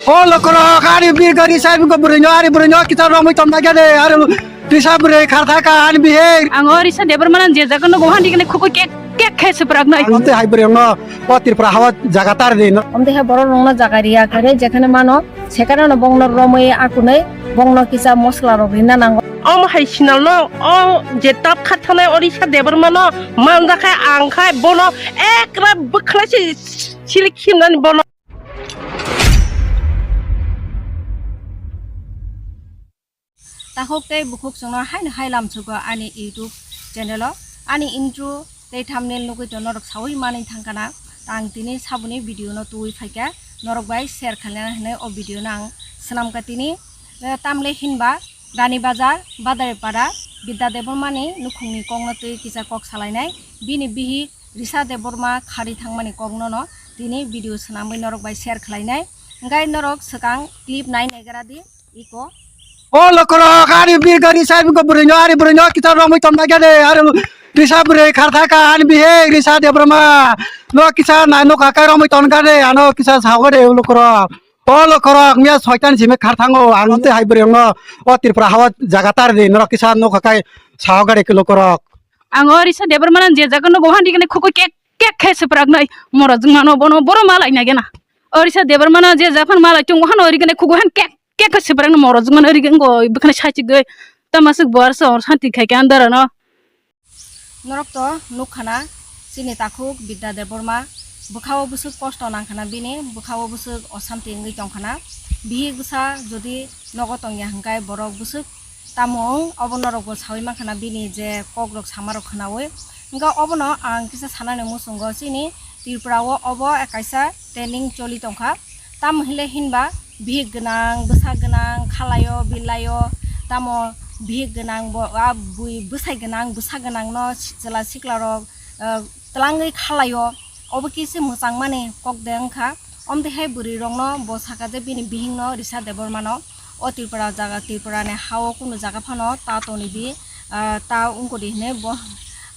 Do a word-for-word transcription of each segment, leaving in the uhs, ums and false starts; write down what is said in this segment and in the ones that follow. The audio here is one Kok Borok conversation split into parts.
O lokorok, ani birga risa bwrwino, ani bwrwino kisa romwi tongna gede, ani risa bwrwi kharthaka, ani bihik. Ang o risa Debbarmano je jaga nugo, hani kene khukui kek kek khe swpraknai. Ang omtwi hai bwrwino o Tripura hao jaga tar di no. Omtwi hai borok rokno jaga riya kare, jekhane mano, sekhane no bongno romwi akunai, bongno kisa mosla rok rina nango. Omo hai sinal no, o je tap kha thanai o risa Debbarmano manjakhe ang khai bono ekra bwkhlai se silik himnani bono. Takhuk tei bukhuk chwngno haino hai lamsugo ani YouTube channel o. Ani intro tei thumbnail nugwi to norok saui manwi thangkana. Ang tini saboni video no tubui phaikha, norok bai share khlaina hinwi o video no ang swnamkha tini. Eh, tamle hinba Rani Bazar, Badaripara, Bidya Debbarmani nukhungni kokno twi kisa kok salainai. Bini bihik Risa Debbarma khari thangmani kokno no tini video swnamwi norok bai share khlainai. Hwnkhe norok swkang clip nai naigra di iko. O lokorok, ani birga risa bwrwino, ani bwrwino kisa romwi tongna gede, ani risa bwrwi kharthaka, ani bihik Risa Debbarma. No kisa nai nukha khe romwi tongna gede, ano kisa sago de o lokorok. O lokorok, miya soitan simi kharthango, ang tei hai bwrwino o Tripura hao jaga tar di, norok kisa nukha khe sago gede lokorok. Ang o risa Debbarmano je jaga nugo, hani kene khukui kek kek khe swpraknai, moro jwngmano bono boro malai nai gena. O risa Debbarmano je japhano malai tongo, hano ori kene khukui han kek kek khe swpraknai, moro jwngmano ori kene go bwkhani saichigwi. Tamasuk bo arsa or santi khai khe andara no. Norok to nukha na, chini takhuk Bidya Debbarma, bwkha o bwswk kosto nangkha na bini, bwkha o bwswk osanti wngwi tongkha na. Bihik bwsa jodi nogo tongya hwnkhe borok bwswk tamo wng, obo norok bo saui mankha na bini je kok rok sama rok khwnaui. Hwnkhe obono ang kisa sanani muchungo, chini Tripura o obo kaisa trending choli tongkha. Tamo hinle hinba bihik gwnang, bwsa gwnang, khalaio, bilaio, tamo bihik gwnang bo, a bui bwsai gwnang, bwsa gwnang no chwla sikla rok, ah, twlangwi khalaio. Obo kisa mwchangmani kok de wngkha. Omtwi hai bwrwi rokno bo saka je bini bihik no Risa Debbarma no o Tripura jaga, Tripura ni ha o kunu jaga phano ta toni di, ah, ta wngkodi hinwi bo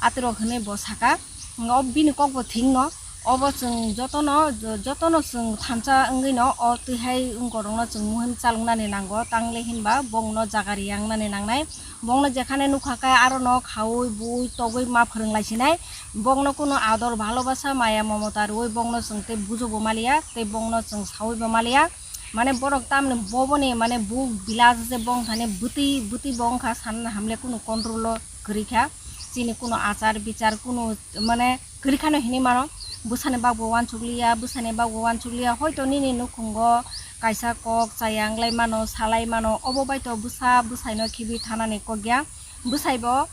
atirok hinwi bo saka. O bini kok bo thik no, obo chwng jotono, jo-, jotono chwng thansa wngwi no o twi hai wngkorokno chwng muhim chaloknani nango, tangle hinba bongno jaga riya wngnani nangnai. Bongno jekhane nukha khe aro no khaui, bui, togwi ma phwrwng lai sinai. Bongno kunu ador, bhalobasa, maya, momota rwui bongno chwng tei bujo bo maliya, tei bongno chwng saui bo maliya. Mane borok tamni boboni mane bu village je bong thani bwtwi, bwtwi bo wngkha sanna hamle kunu control o kwrwi kha. Chini kunu achar bichar kunu mane kwrwi khano hinwi mano, bwsani bagbo uansukliya, bwsani bagbo uansukliya, hoito nini nukhungo kaisa kok chaya wng lai mano, sa lai mano, obo bai to bwsa bwsaino khibi thanani kok ya, bwsai bo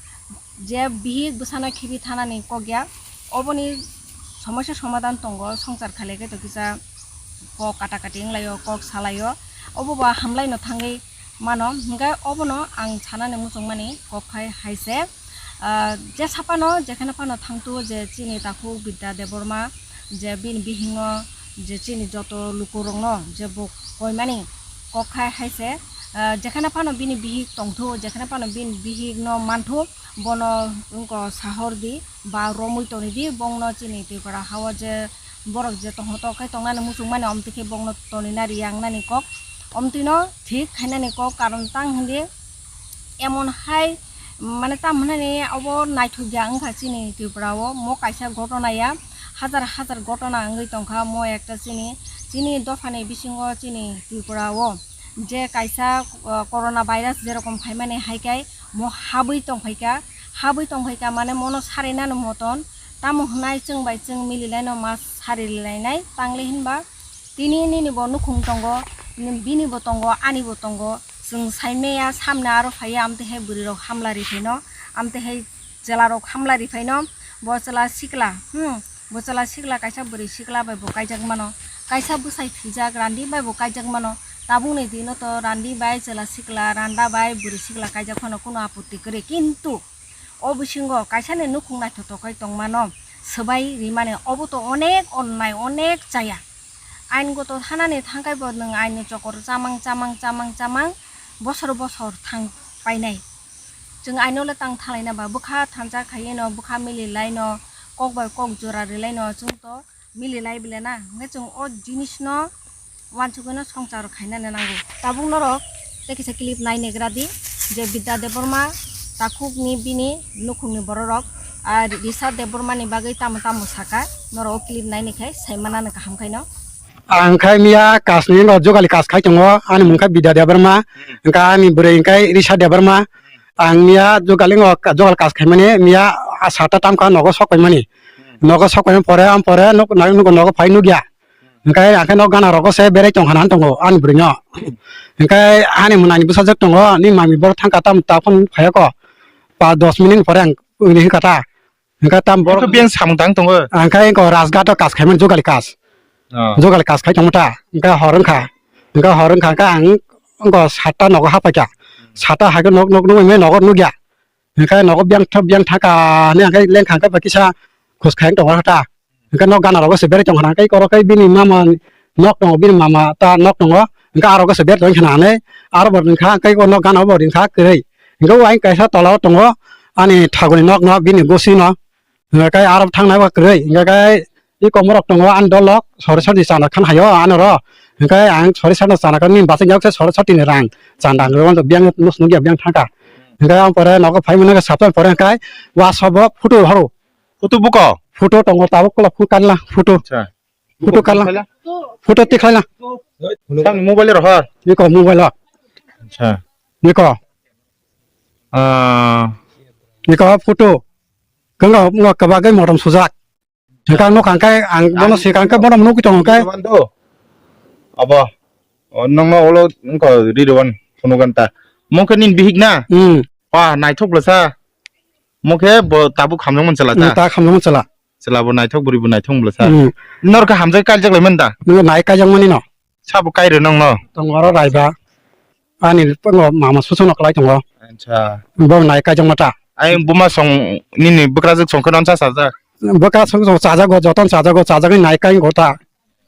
je bihik bwsano khibi thanani kok ya, oboni somosya somadan tongo, songchar khailai khe to kisa kok kata kati wng lai o, kok sa lai o, obo ba hamlaino thangwi mano, hwnkhe obono ang sanani muchungmani kok khai hai se, ah, jesa phano jekheno phano thangthu je chini takhuk Bidya Debbarma je bini bihingo je chini joto lukurokno je bo koimani kok khai hai se, ah, jekheno phano bini bihik tongthu, jekheno phano bini bihikno manthu, bono wngko sahor di ba romwi toni di, bongno chini Tripura hao je borok je tongthok khe tongnani muchungmani, omtwi khe bongno tonina riya wngnani kok, omtwino thik khainani kok, karon tang hindi emon hai mane tam hinani obo naithok ya wngkha chini Tripura o, mo kaisa gotona ya, hajar hajar gotona wngwi tongkha mo ekta chini, chini dophani bisingo chini Tripura o je kaisa, uh, corona virus jerokom phaimani hai khe mo habwi tongphaikha, habwi tongphaikha mane mono sarinani moton, tamo hwnai chwng bai chwng mililaino ma sarilainai, tangle hinba tini nini bo nukhung tongo, ni-, bini bo tongo, ani bo tongo, chwng saimaya samne aro phaiya, amtwi hai bwrwi rok hamla ri phaino, amtwi hai chwla rok hamla ri phaino, bo chwla sikla, hmm, bo chwla sikla kaisa bwrwi sikla bai bo kaijak mano, kaisa bwsai thwijak randi bai bo kaijak mano, tabukni dino to randi bai chwla sikla, randa bai bwrwi sikla kaijak phano kunu apotti kwrwi, kintu o bisingo kaisani nukhung naithotok khe tongmano swbai rimani, obo to onek onnai, onek chaya. Ain goto thanani thangkhai bo nwng aini chokor chamang, chamang, chamang, chamang, bosor bosor thang painai. Chwng aino le tang thalaina ba bwkha thansa khaiwi no, bwkha mili laino, kok bai kok jora rwlaino, chwng to mili lai bile na. Hwnkhe chwng o jinisno Wansugwino songchar khainani nango. Tabuk norok tei kisa clip nai negra di je Bidya Debbarma takhukni bini nukhungni bororok, ah, Risa Debbarmani bagwi tamo tamo saka, norok o clip nai ni khai sai manani kaham khaino. Ang khai miya kasni no jogali kas khai tongo, ani mung khai Bidya Debbarma, hwnkha ani bwrwi hwnkhe Risa Debbarma. Ang miya jogali ngo jogal kas khaimani miya a sata tamkha nogo sok paimani. Nogo sok paimani pore am pore nuk nuk nogo phai nukya. Hwnkhe ang khe nok gana rogo se berai tong hana tongo ani bwrwi no. Hwnkhe ani mwnani bwsajwk tongo, ni mami borok thangkha tam ta phone phaiya ko. Pa dos minute pore ang uni hwnkha ta. Hwnkhe tam borok biyang samung tang tongo. Ang khe ko Rajghat o kas khaimani jogali kas. Oh. Jogali kas khai tongma ta. Hwnkhe hor wngkha. Hwnkhe hor wngkha hwnkhe ang ko sata nogo hapaikha. Sata haikhe nok nok nugwi nogo nukya. Hwnkhe nogo biyang thok biyang thangkha ni ang khe lengkha hwnkhe ba kisa khus khai tongma ta. Hwnkhe nok gana rogo se berai tongkha, hwnkhe oro khe bini mama nok tongo, bini mama ta nok tongo, hwnkhe aro khe se berai tongkha hinwi aro bo ringkha, hwnkhe o nok gana bo ringkha kwrwi. Hwnkhe o ayang kaisa tola o tongo ani thaguni nok no, bini gosi no, hwnkhe aro thangnai bo kwrwi, hwnkhe iko morok tongo ani dol rok sori sori chana khan haio ano ro, hwnkhe ang sori sori chana khan ni bachai yok se sori sori ni rang chanda hwnkhe biyang nus nukya biyang thangkha, hwnkhe ang pore nogo phai mano khe sapta pore hwnkhe WhatsApp o photo horo. Photo buko? Photo tongo, tabuk kula photo kanla, photo. Acha. Photo kanla. Photo tikhlaila. Tang mobile rohor. Niko mobile o. Acha. Niko. Ah. Niko photo. Kanga ngo kabagwi motom sujak. Engkang no kangkai ang bono se kangkai bono nugwi tongo kai. Abo. O nongno olo engko riri wan phunu ganta. Mokhe nin bihik na? Hmm. Wah, naithok bwlasa. Mokhe bo tabuk hamjak man chala ta. Hmm, ta hamjak man chala. Chwla bo naithok, bwrwi bo naithok bwlasa. Hmm. Nor khe hamjak kaijak lai man da? Nung nai kaijak mani no. Sabo kai rw nong no? Tongo oro raiba. Ani tongo mama susu no kwlai tongo. Acha. Bo nai kaijak mata. Ai buma song nini bwkrajwk song khe non cha sajak. Bwkra song song chajago, joton chajago, chajagwi nai kai go ta.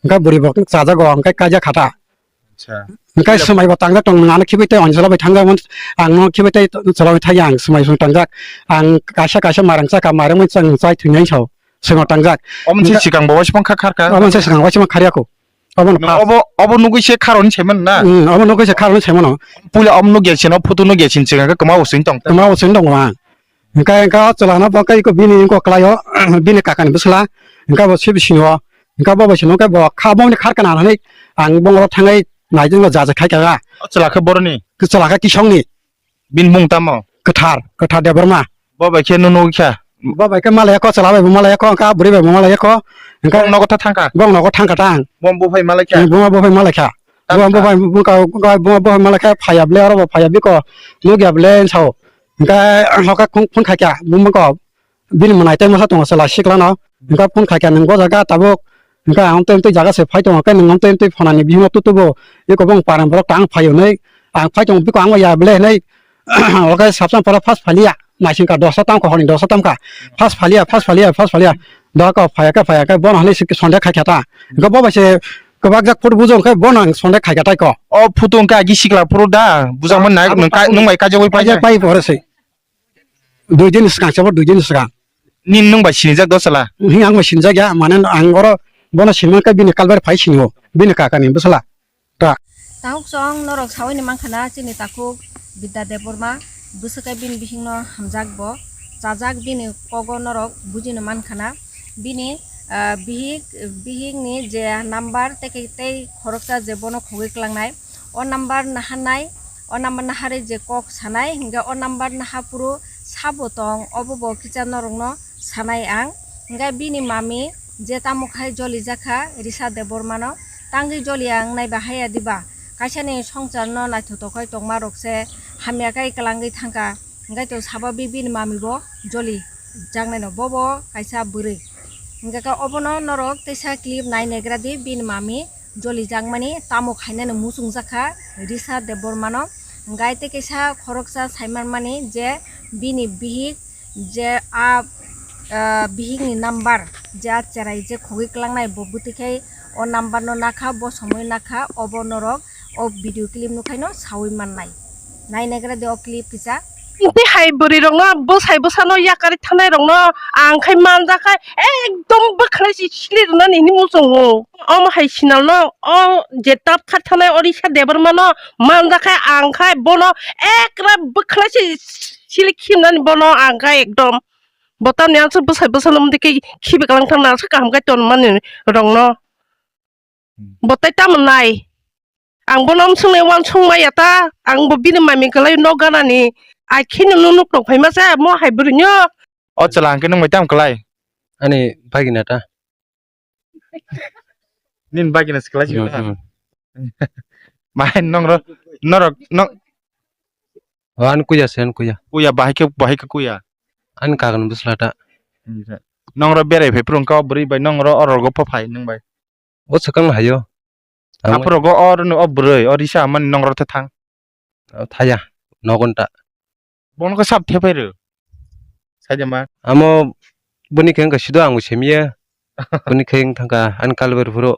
Hwnkhe bwrwi bo chajago, hwnkhe kaijak kha ta. Acha. Hwnkhe swmai bo tangjak tong, nwng ano khibi tei Anjala bai thangjakmani, ang no khibi tei chwla bai thangya, ang swmai song tangjak. Ang kaisa kaisa marang chakha, marang bai chang chai thwinai sao, swmai tangjak. Omo se sikang bo waisa phang kha kharkha. Omo se sikang waisa phang kharya ko. Obo no. Obo, obo nugwi se kharoni saiman na? Hmm, obo nugwi se kharoni saiman no. Puila omo nugya sino, photo nugya sin sikang khe kwma bo swing tong. Kwma bo swing tong ma. Hwnkhe, hwnkhe o chwla no bo khe iko bini wngkok kwlai o, bini kaka ni bwsla, hwnkhe bo se bising o, hwnkhe bo bai se nokhe bo kha bo ni khar kana hinwi ang bongoro thangwi naijak no jaja khai kha. O chwla khe boroni? Chwla khe Kisong ni. Bini mung tamo? Kwthar, Kwthar Debbarma. Bo bai khe nunu kha? Bo bai khe malaya ko, chwla bai bo malaya ko, hwnkhe bwrwi bai bo malaya ko. Hwnkhe bong nogo tha thangkha? Bong nogo thangkha ta ang. Bong bo phai malai kha? Bong bo phai malai kha. Bong bo phai, bong bo phai malai kha, phaiya ble oro bo phaiya biko. Nugya ble sao. Hwnkhe ang hoka phone khai kha, bumung ko bini mwnai tei masa tongo chwla sikla no. Hwnkhe phone khai kha nwng bo jaga tabuk. Hwnkhe ang tei tei jaga se phai tongo, khe nwng tei tei phone ni bihimo tutubo. Eko bong paran borok tang phai hwnwi. Ang phai tongo biko ang ya ble hwnwi. Oke sapsang pora first phaliya. Naising ka dosta tang ko honi dosta tam ka. First phaliya, first phaliya, first phaliya. Da ko phaya khe phaya khe bono hwnwi sonde khai kha ta. Hwnkhe bo bai se kwbak jak phut bujo hwnkhe bono ang sonde khai kha tai ko. O photo hwnkhe agi sikla phuru da. Bujang man nai nwng bai kajagwi pai. Pai pore se. Dui din swkang, sabo dui din swkang. Nini nwng bai sinijak do chwla? Hi, ang bai sinijak ya, mane ang oro bono sinmang khe bini kalbar phai sinio, bini kakani bwsla. Ta. Tahuk chwng norok sawi ni mankha na chini takhuk Bidya Debbarma, bwswk khe bini bihik no hamjak bo, chajak bini kogo norok buji no mankha na. Bini, ah, bihik, bihik ni je number tei khe tei khoroksa je bono khogwi kwlangnai. O number naharnai, o number naharwi je kok sanai, hwnkhe o number naha phuru sabo tong, obo bo kisa norokno sanai ang. Hwnkhe bini mami je tamo khai jolijakha Risa Debbarmano, tangwi joliya wngnai ba haiya diba? Kaisani songcharno naithotok khai tongmarok se hamya khe kwlangwi thangkha. Hwnkhe to sabo bi-, bini mami bo joli jaknaino, bobo kaisa bwrwi. Hwnkhe khe obono norok teisa clip nai negra di, bini mami joli jakmani tamo khainani muchung jakha Risa Debbarmano. Hwnkhe tei kaisa khoroksa saimanmani je bini bihik je a, ah, bihikni number je a cherai je khogwi kwlangnai bo bwtwi khai o number no nakha, bo somoi nakha, obo norok o video clip nukhaino sawi mannai. Nai negra di o clip kisa. Tei hai bwrwi rokno bwsai bwsano yakarwi thanai rokno ang khai manjak khai ekdom bwkhanai si sili rwnani hini muchungo. Omo hai sinal no o je tap kha thanai Orisa Debbarma no manjak khai ang khai bono ekra bwkhanai si sili khimnani bono ang khai ekdom. Bo tamni ang se bwsai bwsano mudi khe khibi kalang thang nang se kaham khai ton mani rokno. Hmm. Bo tai tamo nai. Ang bono wng swngnai uansuk maya ta, ang bo bini mami kwlai nok ganani. Ai kheno nunuk tong phaima se mo hai bwrwino. O chwla hwnkhe nwng bai tamo kwlai? Ani bagina ta. Nini bagina se kwlai sini ta? Hmm, hmm. Mai nongro, norok, nong O, ani kuya se, ani kuya. Kuya bahai khe, bahai khe kuya. Ani kagan bwsla ta. Nongro berai phai phuru wngkha o bwrwi bai nongro o rogo pho phai nwng bai. O swkang hayo. Ang Aphuru go o rwno o bwrwi o risa mani nongro the thang. O thaya, nogon ta. Bono khe sab the phai rw. Saida ma. Amo boni khe wngkha sido ang bo semiya. Boni khe wng thangkha ani kalber phuru.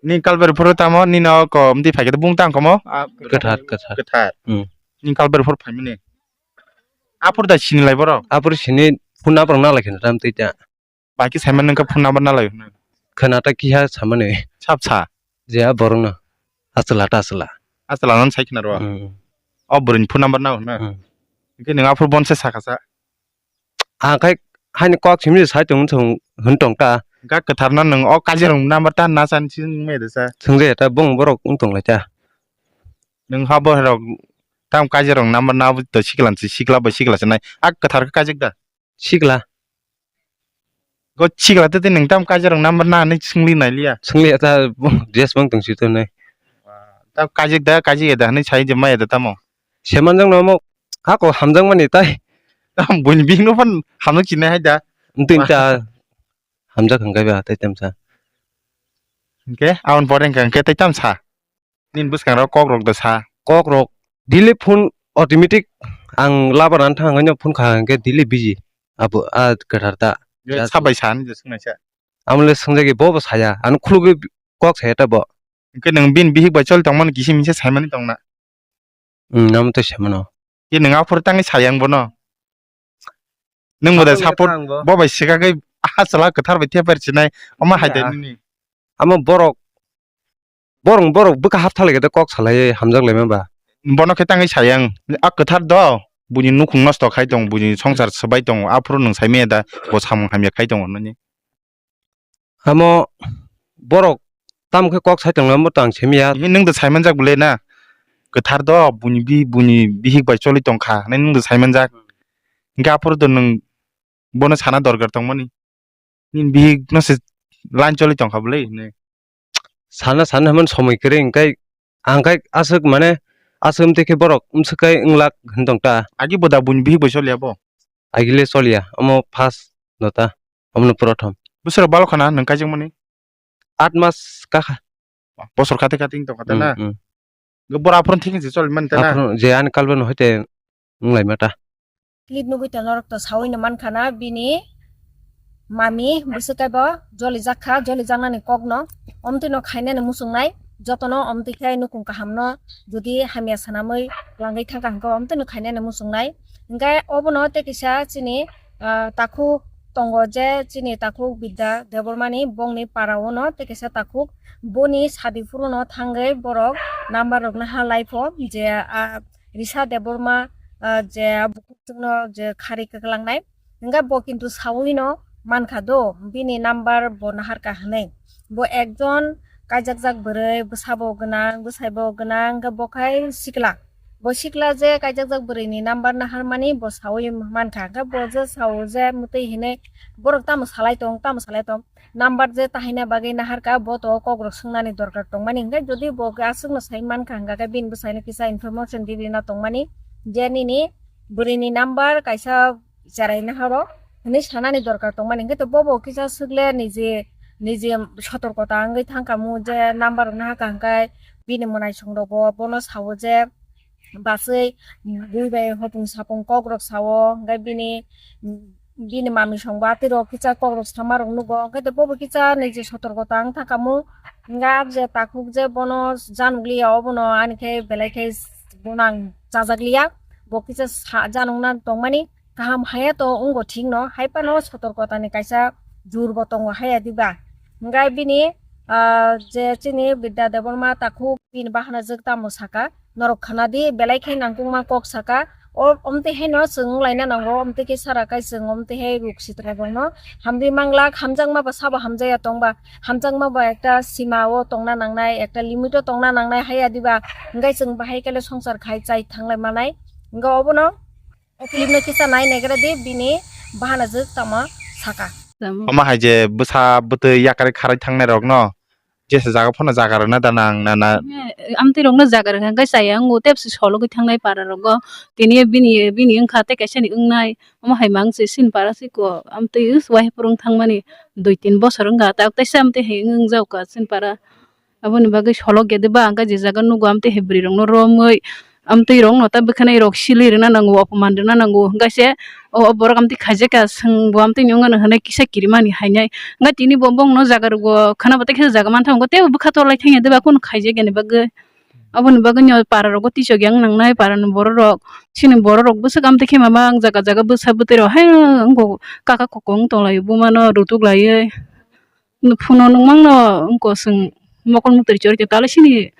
Ni kalber phuru tamo nino ko mdi phaikhe bung tang komo. Ah, Kwthar, kwthar. Kwthar. Hmm. Ni kalber phuru phaimani. Aphuru da sini lai borok. Aphuru sini phone number nang lai kheno tam twi ta. Bai khe saimani wngkha phone number nang lai hwnwi. Khwna ta kiha samani. Sab sa. Je a borokno. Achwla ta achwla. Achwla no sai khna ro. Hmm. O bwrwini phone number nang hwnwi. Hmm. Hwnkhe nwng aphuru bon se sakha sa. Ang khai haini kok simi sai tong thung hwn tong ta. Ga kwthar no nwng o kajirong number ta na san si me de sa. Sungje ta bong borok wng tong lai ta. Nwng ha bo rok tam kajirong number na to sikla si sikla bai sikla se nai. A kwthar khe kajik da. Sikla. Go sikla te nwng tam kajirong number na ni singli nai liya. Singli ta bong dress bong tong si to nai. Ta kajik da kajik da ni sai je mai da tamo. Seman jang no mo ha ko hamjang mani tai. Tam bun bing no phan hamjak sinai hai da. Ntin ta hamjak hangkai ba tai tam sa. Hingke aun pore hingke hingke tai tam sa. Nini bwskango kok rok da sa. Kok rok daily phone automatic ang labar an thang no phone kha hingke daily busy. Abo a kwthar ta. Sabai sa ni je swngnai sa. Amle swngjagwi bo bo saya. Ano khulugwi kok saya ta bo. Hingke nwng bini bihik bai choli tongmani kisi misa saimani tongna. Hmm, amo tei saimano. Ke nwng aphuru tangwi sayang bono. Nwng bo da Amo support tang bo. Bo bai sikagwi a chwla kwthar bai teper chinai. Omo hai dai nini. Amo borok, borok, borok bwkha haptha lai khe kok salai hamjak lai ma ba. Bono khe tangwi sayang. A kwthar do. Buini nukhung nosto khai tong, buini songsar swbai tong. Aphuru nwng saimaya da bo samung hamya khai tongo nini. Amo borok tamo khe kok sai tongla, amo tang simi ya. Hi nwng da sai manjak bwle na? Kwthar do, buini bi-, buini bihik bai choli tongkha, hinwi nwng da sai manjak. Hingkhe aphuru do nwng bono sana dorkar tongmani. Nini bihik no se line choli tongkha bwle hinwi. Sana, sana hwnmani somoi kwrwi hwnkhe ang khai aswk mane aswk wngtwi khe borok bwswk khai wnglak hwn tong ta. Agi bo da buini bihik bai choliya bo? Agile choliya, omo first no ta. Omono prothom. Bwswk rok balo khana nwng kaijakmani? Aat mas kakha. Bosor kate kate wng tongkha ta na? Hmm, hmm. Bora aphuru thik se choli mani ta na? Aphuru je ani kalbeno hoite wng lai ma ta. Clip nugui tong norok to saui no mankha na bini mami bwswk kaibo joli jak kha, joli jaknani kokno omtwi no khainani muchungnai, jotono omtwi khe nukung kaham no jodi hamya swnamwi langwi thangkha hwnkhe omtwi no khainani muchungnai. Hwnkhe obono tei kisa chini, ah, takhuk tongo je chini takhuk Bidya Debbarmani bongni para o no tei kisa takhuk boni sadi phuru no thangwi borok number rok naha lai pho je, ah, Risa Debbarma, ah, je bukhuk chwngno je khari kwklangnai. Hwnkhe bo kintu saui no mankha do, bini number bo naharkha hwnwi. Bo ekjon kaijakjak bwrwi, bwsabo gwnang, bwsaibo gwnang, hwnkhe bo khai sikla. Bo sikla je kaijakjak bwrwini number naharmani bo saui mankha. Hwnkhe bo je sao je mwtwi hinwi borok tamo salai tong, tamo salai tong. Number je tahaina bagwi naharkha, bo to kokrok swngnani dorkar tongmani hwnkhe, jodi bo aswkno sai mankha hwnkha khe bini bwsaino kisa information di rina tongmani je nini bwrwini number kaisa cherai naharo hwnwi sanani dorkar tongmani hwnkhe, to bobo kisa swkle nije, nije sotorkota wngwi thangkha mu je number rok naharkha hwnkhe bini mwnaisong rokbo bono sao je, bachwi bui bai hopung sapung kok rok sao, hwnkhe bini, bini mami song bo atwi rok kisa kok rok sama rok nugo, hwnkhe bobo kisa niji sotorkota wng thangkha mu, hwnkhe ah je takhuk je bono janukliya obono ani khe belai khe bono ang chajakliya, Bo kisa sa-, janokna tongmani kaham haya to wngbo thikno, hai phano sotorkotani kaisa jur bo tongo haya diba. Hingkhe bini, ah, je chini Bidya Debbarma takhuk bini bahanajwk tamo saka, norok khwnadi belai khe nangkukma kok saka. O, omtwi haino chwng wnglaina nango, omtwi khe sara khai chwng omtwi hai ruk sitra rokno hamri manglak, hamjakma ba sabo hamjaya tongba, hamjakma ba ekta sima o tongna nangnai, ekta limit o tongna nangnai haya diba, hingkhe chwng bahai khe le songsar khai chai thanglai manai. Hingkhe obono o clip no kisa nai naigra di, bini bahanajwk tamo saka. Omo hai je bwsa bwtwi yakarwi kharwi thangnai rokno jesa jaga phano jaga rwna da nang na na. Amtwi rokno jaga rwkha hwnkhe chaya wngo, tei bwswk sologwi thangnai para rogo. Tini bini, bini wngkha tei kaisa ni wngnai. Omo hai mang se sin para se ko amtwi waiphuru wng thangmani dui tin bosor wngkha, tak teisa amtwi hai wng, wng jak kha sin para. Aboni bagwi solok ya de ba, hwnkhe je jaga nugo amtwi hai bwrwi rokno romwi, amtwi rokno ta bwkhanai rok sili rwna nango, opoman rwna nango, hwnkhe se o, o borok amtwi khaijak kha, chwng bo amtwi ni wngmano hwnwi kisa kirimani hainai. Hwnkhe tini bo bongno jaga rwgo khwna bo tei khe jaga mantha wngo, tei bo bwkha torlai thangya de ba, kunu khaijak yani bagwi. Aboni bagwi no para rogo tisok yang nangnai, para ni borok rok, chini borok rok bwswk amtwi khe mama ang jaga jaga bwsa bwtwi rok hai wngo, kaka kokong tonglaio, buma no rutuk laiwi. Phuno nukmang no wngko chwng mokol muktwi chori tei tala sini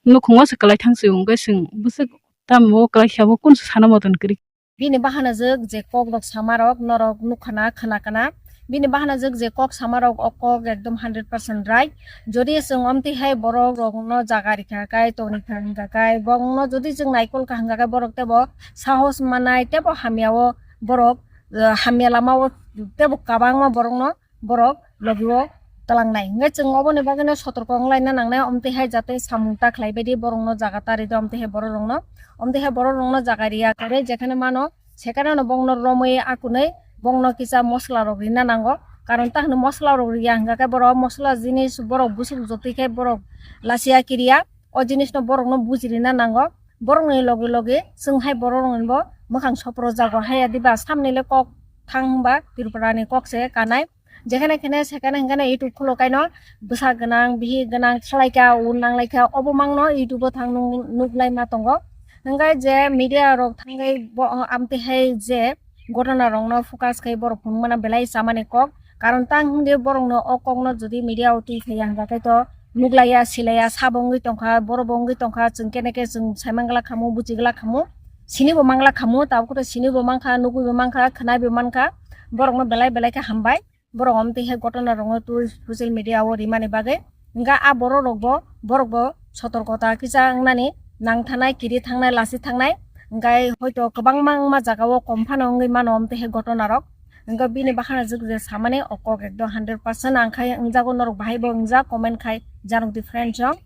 nukhungo se kwlai thang se wngkhe chwng bwswk tamo kwlai khe abo kun sana moton kwrwi. Bini bahanajwk je kok rok sama rok norok nukha na khwna kana. Bini bahanajwk je kok sama rok o kok ekdom hundred percent right. Jodi chwng omtwi hai borok rok no jaga rikha kai tongri kha hwnkha kai borok no jodi chwng naikol kha hwnkha kai borok tebo sahos manai tebo hamya o borok, eh, hamya lama o tebo kabangma borok no borok logi o twlangnai. Hwnkhe chwng oboni bagwino sotorko wnglaina nangnai, omtwi hai jatwi samung ta khlai baidi borokno jaga ta ridi, omtwi hai borok rokno, omtwi hai borok rokno jaga riya khe jekhane mano sekhane no bongno romwi akunwi bongno kisa mosla rok rina nango, karon ta hwnwi mosla rok riya hwnkha khe borok mosla jinis borok bwswk jotwi khe borok lachiya kiriya o jinisno borokno bujirina nango. Borokni logi logi chwng hai borok rokni bo mwkhang sopro jago haya diba samni le kok thang hwnba Tripura ni kok se kanai. Jekhane khene sekhane hwnkhe no YouTube khulo kaino bwsa gwnang, bihik gwnang khlai kha, un nanglai kha, obo mangno YouTube o thang nung-, nuglai ma tongo. Hwnkhe je media rok thangwi bo, amtwi hai je gotona rokno focus khai borok phunukmano belai chamani kok. Karon tang hwnkhe borokno o kokno jodi media o twi phaiya hwnkha khe to nuglaiya, silaiya, sabo wngwi tongkha, borok bo wngwi tongkha, chwng kene khe chwng sai mangla khamu, buchi gla khamu, sini bo mangla khamu, tabuk to sini bo mankha, nugwi bo mankha, khwnai bo mankha, borokno belai belai khe hambai. Borok omtwi hai gotona rokno twi social media o rimani bagwi. Hwnkha a borok rok bo, borok bo sotorkota kisa wngnani nang thanai, kiri thangnai, lasi thangnai. Hwnkhe hoito kwbangma wngma jaga o kom phano wngwi mano omtwi hai gotona rok. Hwnkhe bini bakhana jwk je samani o kok ekdom hundred percent ang khai wngjago, norok bahai bo wngjak comment khai janok di friend song.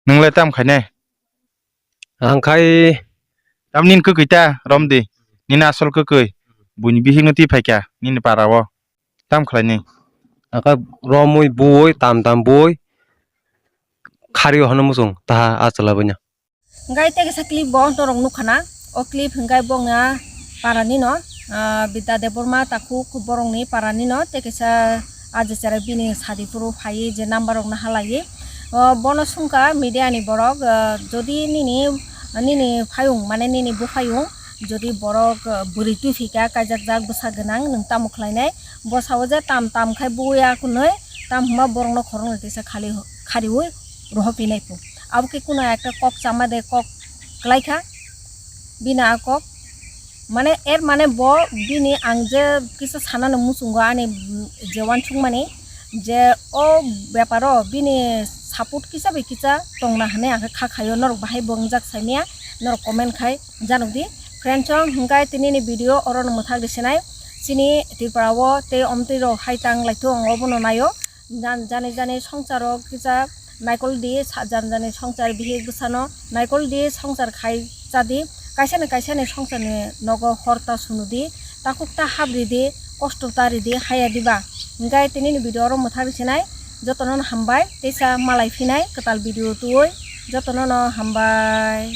Nwng le tam khainai? Ang khai. Tam nini kwkwi ta, romdi. Nini asol kwkwi. Buini bihikno twi phaikha, nini para o. Tam khlainai? Ang kha romwi buwi, tam tam buwi. Khari o hano muchung, taha a chwla buino. Hwnkhe tei kaisa clip bo norok nukha na. O clip hwnkhe bongni a parani no, ah, Bidya Debbarma takhuk borokni parani no tei kaisa aje cherai bini sadi phuru phaiwi je number rok no halaiwi. O bono sungkha media ni borok, ah, jodi nini, nini phayung mane nini buphayung jodi borok, ah, bwrwi twi phika kaijakjak bwsa gwnang nwng tamo khlainai? Bo sao je tam tam khai buya kunui tam hwnba borokno khoroknwi teisa khali khariui rohophinai phu. Abo khe kuna ekta kok chama de kok klaikha bini a kok. Mane er mane bo bini ang je kisa sanani muchungo ani je uansukmani je o beparo bini support kisa bai kisa tongna hinui ang khe kha khaio. Norok bahai bo wngjak saimaya norok comment khai janokdi. Friends song hwnkhe tinini video orono mwthak risinai. Chini Tripura o tei omtwi rok hai tang laithok ang obono naio. Jan-, jani jani songsaro kisa naikol di, sa-, jani jani songsar bihik bwsano naikol di, songsar khai chadi. Kaisani kaisani songsarni nogo hor ta sunudi, takhuk ta hap ridi, kosto ta ridi, haya diba. Hwnkhe tinini video oro mwthak risinai. Jotono hambai, teisa malai phinai kwtal video tubui. Jotono no hambai.